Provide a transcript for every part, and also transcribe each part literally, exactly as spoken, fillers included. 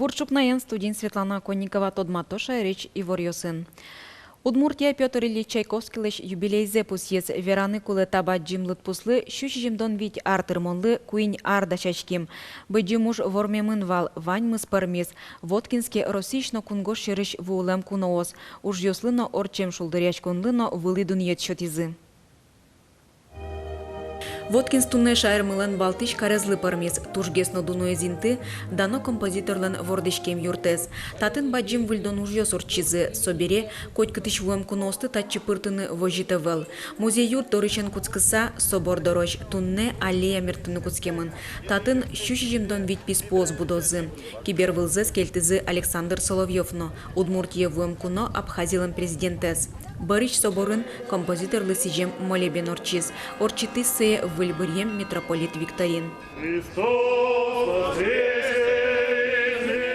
Бур ӵукнаен, студиын Светлана Оконникова. Тодмато шаерысь иворъёсын. Удмуртия Пётр Ильич Чайковскийлэсь юбилейзэ пусйиз. Вераны кулэ, та бадӟым лыдпуслы сю сизьымдон вить ар тырмонлы куинь ар дасяським. Быдӟым уж вормемын вал, ваньмыз пӧрмиз. Воткинске Россиысь но кунгож сьӧрысь вуылэм куноос, ужъёслы но ортчем шулдыръяськонлы но вылӥ дунъет сётӥзы. Воткинск туннэ шаермылэн валтӥсь карезлы пӧрмиз. Тужгес но дуноез инты — дано композиторлэн вордӥськем юртэз. Татын бадӟым выльдон ужъёс ортчизы. Собере котькытысь вуэм куноосты татчы пыртыны возьыт ӧвӧл. Музей-юрт дорысен кутскыса, собор дорозь, туннэ аллея мерттыны кутскемын. Татын сю сизьымдон вить писпуос будозы. Кибервылзэс кельтӥзы Александр Соловьёв но, Удмуртие вуэм куно Абхазилэн президентэз. Бӧрысь соборын композиторлы сӥзем молебен ортчиз. Ортчытӥз сое выль быръем митрополит Викторин.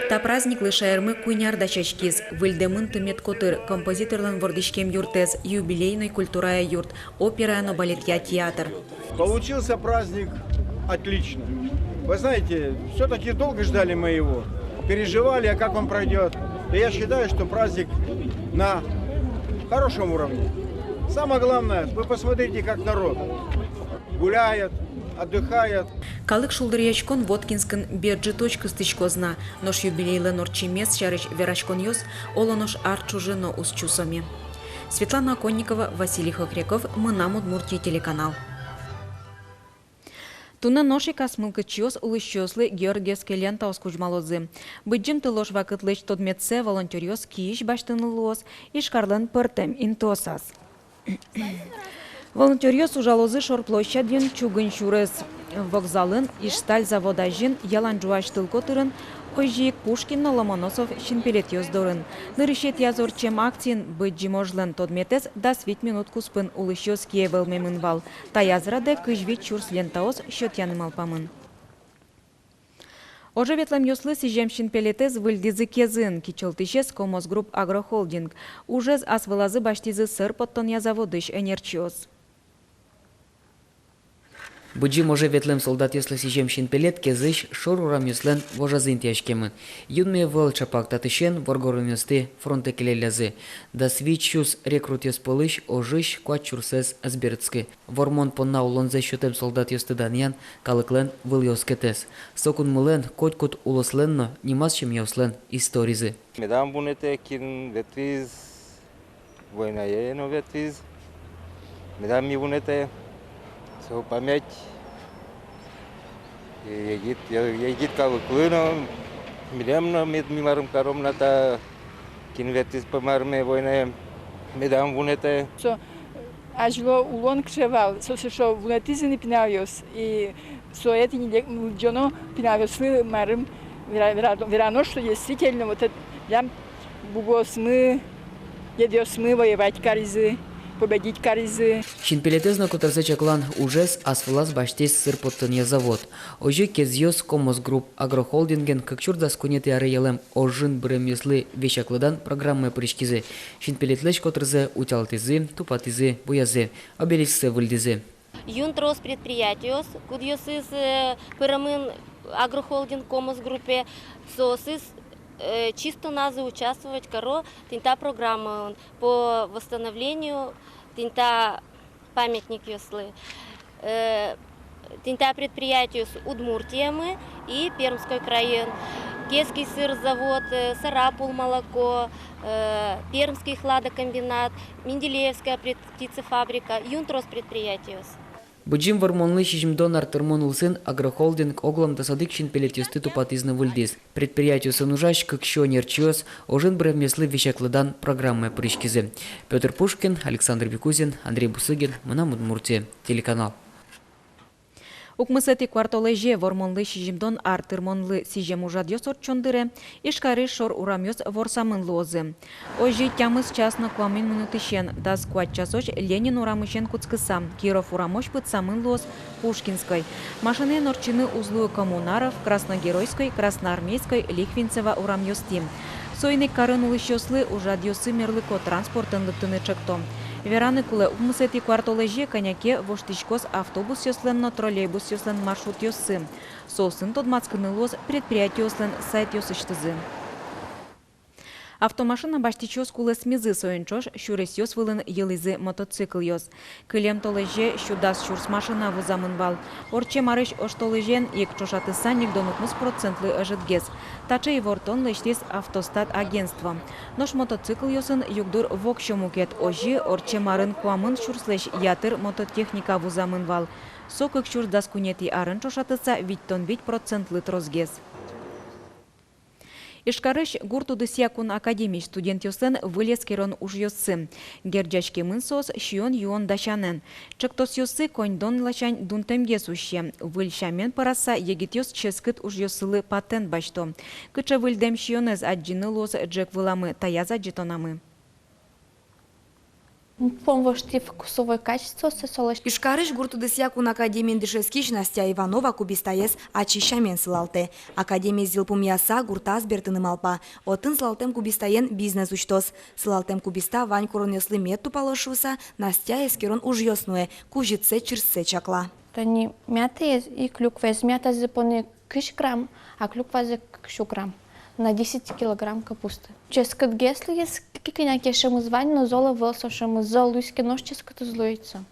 Та праздниклы шаермы куинь ар дасяськиз. Выльдэмын тымет котыр, композиторлэн вордӥськем юртэз, юбилейной культурая юрт, операя но балетъя театр. Получился праздник отлично. Вы знаете, всё-таки долго ждали мы его, переживали, а как он пройдёт. И я считаю, что праздник на хорошем уровне. Самое главное, вы посмотрите, как народ гуляет, отдыхает. Калык шулдыръяськон Воткинскын бер ӝытозь кыстӥськоз на, нош юбилейлэн ортчемез сярысь вераськонъёс оло нош ар ӵоже но уз чусоме. Светлана Оконникова, Василий Хохряков, «Мынам Удмуртие» телеканал. Туннэ нош ик ас мылкыдчиос улӥсьёслы георгиевской лентаос кузьмалозы. Быдӟым тылож вакытлэсь тодметсэ волонтёръёс киысь басьтыны луоз Ижкарлэн пӧртэм интыосаз. Волонтёръёс ужалозы Шор площадьын, Чугун сюрес вокзалын, Ижсталь завод азьын, Ялан ӝуась тыл котырын, озьы ик Пушкин но Ломоносов синпелетъёс дорын. Нырысетӥяз ортчем акциын быдӟым ожлэн тодметэз дас вить минут куспын улӥсьёс кие вӧлмемын вал. Таяз радэ кызь вить сюрс лентаос сётъяны малпамын. Оже ветлэмъёслы сӥзем синпелетэз выльдӥзы Кезын. Кичӧлтӥсез — Комос Групп агрохолдинг. Ужез ас вылазы басьтӥзы сыр поттонъя заводысь ӧнерчиос. Быдӟым оже ветлэм солдатъёслы сӥзем синпелет Кезысь шор урамъёслэн вожазы интыяськемын. Юнме ӧвӧл, ӵапак татысен воргоронъёсты фронтэ келяллязы. Дас вить сюрс рекрутъёс пӧлысь ожысь куать сюрсэз ӧз берытскы. Вормон понна улонзэс сётэм солдатъёсты данъян — калыклэн вылӥ оскетэз. Со кунмылэн, котькуд улослэн но нимаз семьяослэн историзы. Медам вунэтэ, кин ветлӥз войнае но ветлӥз. Медам ми вунэтэ. Со память егит, егит калыклы но, милем но, мед ми марым каром на та, кин ветлӥз пӧ марме войнае, медам вунэтэ. Со азьло улон кыӵе вал, со сыӵе вунэтӥзы ни пиналъёс, и со этӥ ни лек-, лыдӟоно пиналъёслы марым вера-, вера-, верано, что действительно вот это прям бубыосмы, дедъёсмы воевать каризы, победить каризы. Синпелетэз но котырзэ чаклан ужез ас вылаз басьтӥз сыр поттонъя завод. Озьы Кезъёс Комос Групп агрохолдинген кык сюрс дас куинетӥ аре йылэм ожын быремъёслы весяклыдан программае пыриськизы. Синпелетлэсь котырзэ утялтӥзы, тупатӥзы, буязы, обелисксэ выльдӥзы. Юн трос предприятиос, кудъёсыз, э, пыремын агрохолдинг Комос Группе, соосыз, э, чисто назы участвовать каро тӥни та программаын по восстановлению тӥни та памятникъёслы. Э, тӥни та предприятиос Удмуртиямы и Пермской крайын. Кезский сыр завод, э, Сарапул молоко, э, Пермский хладокомбинат, Менделеевская пред-, птицефабрика, юн трос предприятиос. Быдӟым Вормонлы сизьымдон ар тырмон улсын агрохолдинг оглом дас одӥг синпелетъёсты тупатӥз но выльдӥз. Предприятиосын ужась кык сю ӧнерчиос ожын быремъёслы весяклыдан программае пыриськизы. Пётр Пушкин, Александр Бекузин, Андрей Бусыгин, «Мынам Удмуртие» телеканал. Укмысэтӥ куартолэзе Вормонлы сизьымдон ар тырмонлы сӥзем ужрадъёс ортчон дыре Ижкарысь шор урамъёс ворсамын луозы. Озьы тямыс час но куамын минутысен дас куать часозь Ленин урамысен кутскыса, Киров урамозь пытсамын луоз Пушкинской. Машинаен ортчыны уз луы Коммунаров, Красногеройской, Красноармейской, Лихвинцева урамъёстӥ. Соин ик карын улӥсьёслы ужрадъёсы мерлыко транспортэн лыктыны чектом. Вераны кулэ, укмысэтӥ куартолэзе кӧня ке воштӥськоз автобусъёслэн но троллейбусъёслэн маршрутъёссы. Соосын тодматскыны луоз предприятиослэн сайтъёсысьтызы. Автомашина басьтӥсьёс кулэсмизы, соин ӵош сюресъёс вылын йылӥзы мотоциклъёс. Кылем толэзе сю дас сюрс машина вузамын вал. Ортчем арысь оштолэзен ик ӵошатыса ньыльдон укмыс процентлы ӧжытгес. Таӵе ивортон лэсьтӥз «Автостат» агентство. Нош мотоциклъёсын югдур воксё мукет. Озьы, ортчем арын куамын сюрслэсь ятыр мототехника вузамын вал. Со кык сюрс дас куинетӥ арын ӵошатыса витьтон вить процентлы тросгес. Ижкарысь гурт удысъя кун академиысь студентъёслэн выль эскерон ужъёссы. Герӟаськемын соос сиён-юон дасянэн. Ӵектосъёссы коньдон ласянь дунтэмгес усьсэ. Выль сямен пӧраса егитъёс ческыт ужъёссылы патент басьто. Кыӵе выльдэм сиёнэз адӟыны луоз ӝӧк выламы, таяз адӟытонамы. Пум воштӥ вкусовой качествоосыз солэсь. Ижкарысь гурт удысъя кун академиын дышетскись Настя Иванова кубистаез ачиз сямен сылалтэ. Академиез йылпумъяса, гуртаз бертыны малпа. Отын сылалтэм кубистаен бизнес усьтоз. Сылалтэм кубиста вань куронъёслы мед тупалоз шуыса, Настя эскерон ужъёс нуэ, кузьытсэ-чырссэ чакла. Тани мятаез и клюкваез. Мятазэ поны кызь грамм, а клюквазэ кык сю грамм на десять килограмм капусты. Ческытгес луиз, кӧня ке шӧмыз вань, но зол ӧвӧл со шӧмыз, зол луиз ке, нош ческыт уз луы со.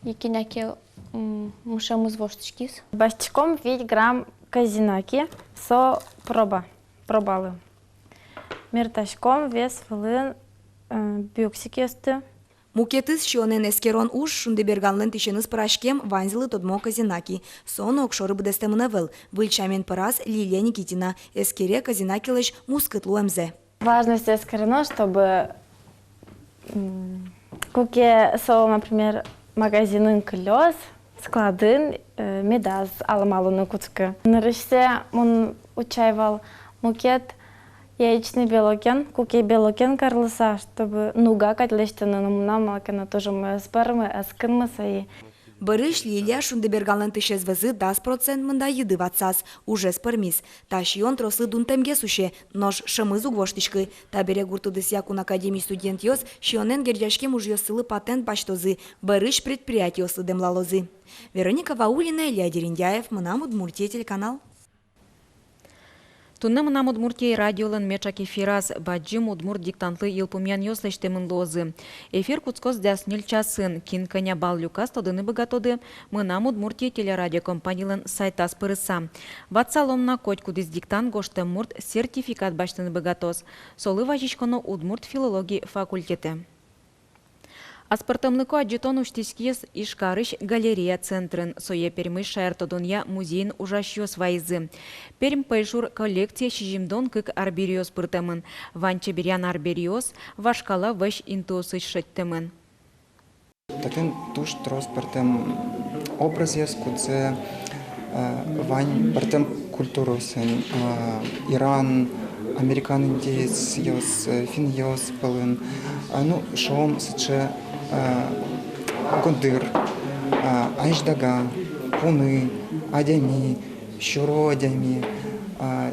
И кӧня ке, м, шӧмыз воштӥськиз. Басьтӥськом вить грамм козинаки, со проба, пробалы. Мертаськом вес вылын, э, бёксикъёсты. Мукетыз сиёнэн эскерон уж — «Шундыберганлэн тысеныз» пӧраськем, ваньзылы тодмо козинаки. Со но огшоры быдэстэмын ӧвӧл. Выль сямен пӧраз Лилия Никитина, эскере козинакилэсь мускыт луэмзэ. Важность эскерыны, чтобы, м, куке со, например, магазинын кылёз, складын, э, медаз алымалыны кутскы. Нырысьсэ мон утчай вал мукет яичный белокен, куке белокен карлыса, чтобы нуга кадь лэсьтыны, но мынам малы ке но туж умой ӧз пӧрмы, ӧз кынмы со и. Бӧрысь Лилия «Шундыберганлэн тысез» вӧзы дас процент мында йыды ватсаз, ужез пӧрмиз. Та сиён трослы дунтэмгес усе, нош шӧмыз уг воштӥськы. Табере гурт удысъя кун академиысь студентъёс сиёнэн герӟаськем ужъёссылы патент басьтозы, бӧрысь предприятиослы дэмлалозы. Вероника Ваулина, Илья Дерендяев, «Мынам Удмуртие» телеканал. Туннэ «Мынам Удмуртие» радиолэн меӵак эфираз. Бадӟым удмурт диктантлы йылпумъянъёс лэсьтэмын луозы. Эфир кутскоз дас ньыль часын. Кин кӧня балл люказ, тодыны быгатоды «Мынам Удмуртие» телерадиокомпанилэн сайтаз пырыса. Ватсалом на: котькудӥз диктант гожтэм мурт сертификат басьтыны быгатоз. Солы вазиськоно удмурт филологи факультетэ. Аспӧртэмлыко адӟытон усьтӥськиз Ижкарысь «Галерея» центрын. Сое Пермысь шаертодонъя музейын ужасьёс вайизы. Пермь пӧйшур коллекцие сизьымдон кык арбериос пыртэмын. Вань чеберъян арбериос вашкала вӧсь интыосысь шедьтэмын. Татын туж трос пӧртэм образъёс, кудзэ, э, вань пӧртэм культураосын, э, Иран, американ индеецъёс, э, финнъёс пӧлын, э, ну, шуом, сыӵе, э, гондыр, э, азьдага, пуны, адями, сюро адями, э,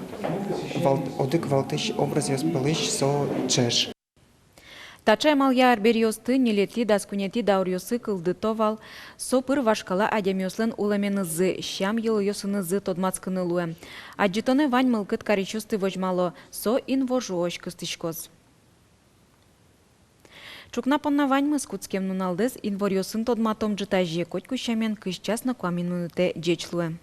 вал-, одӥг валтӥсь образъёс пӧлысь со ӵеж. Таӵе амалъя арбериосты ньылетӥ, дас куинетӥ дауръёсы кылдыто вал. Со пыр вашкала адямиослэн улэменызы, сям-йылолъёсынызы тодматскыны луэ. Адӟытонэ вань мылкыд карисьёсты возьмало, со инвожоозь кыстӥськоз. Ӵукна понна ваньмыз. Кутскем нуналдэс инворъёсын тодматом ӝытазе, котьку сямен, кызь час но куамын минутэ ӟеч луэ.